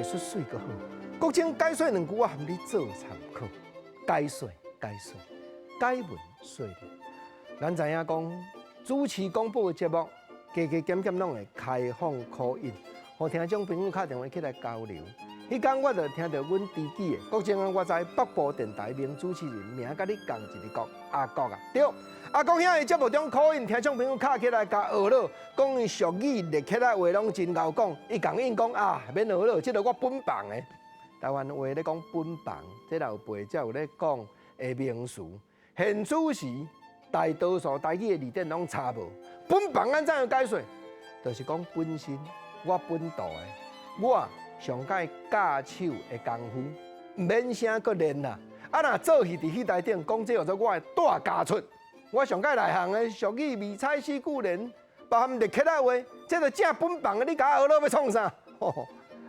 術媠閣好。國清解說兩句，我含你做參考。解說解說，解文說理。咱知影講，主持廣播的節目，加加減減攏會開放 call in，予聽眾朋友敲電話起來交流。彼工我就聽著阮知己的國清啊，我知北部電台名主持人名佮你仝一个國阿國啊，對，阿國兄佇節目中 call in，聽眾朋友敲起來共呵咾，講伊俗語立起來話攏真𠢕講，伊共應講啊，免呵咾，這个我本房的。台灣話咧講本房，這老輩才有咧講的名詞。現此時大多數台語的字典攏查無。本房按怎樣解說？就是講本身我本道的，我上蓋教手的功夫，毋免啥閣練啦。啊，若做戲佇戲台頂講這叫做我的大家出，我上蓋內行的俗語味彩四句聯，包含立起來話，這就正本房的，你共我呵咾欲創啥？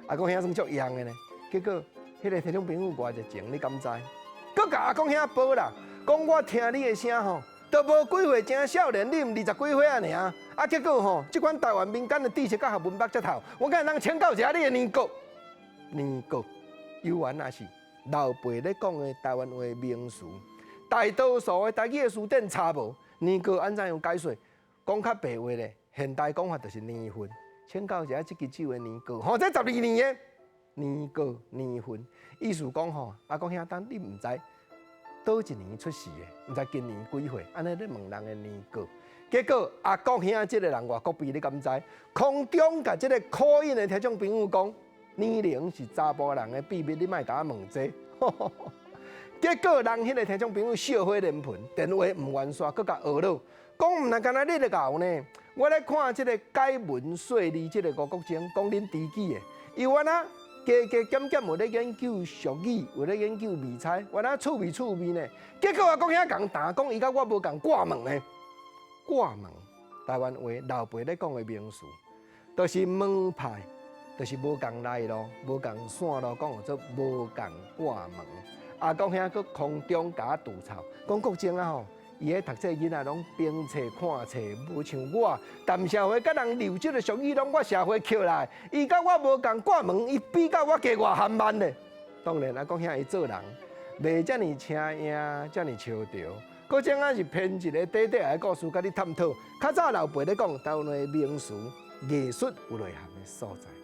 阿公兄算足樣的呢。結果，彼个聽眾朋友偌熱情，你敢知？閣共阿公兄報啦，講我聽你的聲吼，都無幾歲，誠少年，你毋二十幾歲啊爾。啊，結果吼，這款台灣民間的知識佮學文筆遮透，我敢會當請教一下你的年過？年過，猶原也是老輩咧講的台灣話名詞，大多數的台語的辭典查無年過按怎樣解說？講較白話咧，現代講法就是年份。請教一下這支酒的年過，吼，這12年的。年過年份，意思講吼，阿公兄當你毋知佗一年出世的，毋知今年幾歲，按呢咧問人的年過。結果阿國兄這个人偌國鄙，你敢知？空中共這个 call in 的聽眾朋友講，年齡是查埔人的秘密，你莫共我問這個。結果人彼个聽眾朋友笑火連盆，電話毋願煞，閣共呵咾，講毋若干焦你咧𠢕呢？我咧看這个解文說理，這个吳國楨講恁知己的，伊原來加加減減有咧研究俗語，有咧研究味猜，原來趣味趣味呢。結果阿國兄共答講，伊佮我無仝掛門呢。掛門，台灣話老輩咧講的名詞，就是門派，就是無仝來路，無仝線路，講叫做無仝掛門。阿國兄閣空中共我吐槽，講國楨啊吼，伊咧讀冊囡仔攏邊冊看冊，無像我，踮社會佮人溜這个俗語，攏我社會抾來。伊佮我無仝掛門，伊比較我加偌含慢咧。當然阿國兄伊做人，袂遮爾請贏，遮爾招著。國楨啊是編一個短短的故事，佮你探討。較早老輩咧講，台灣的名詞藝術有內涵的所在。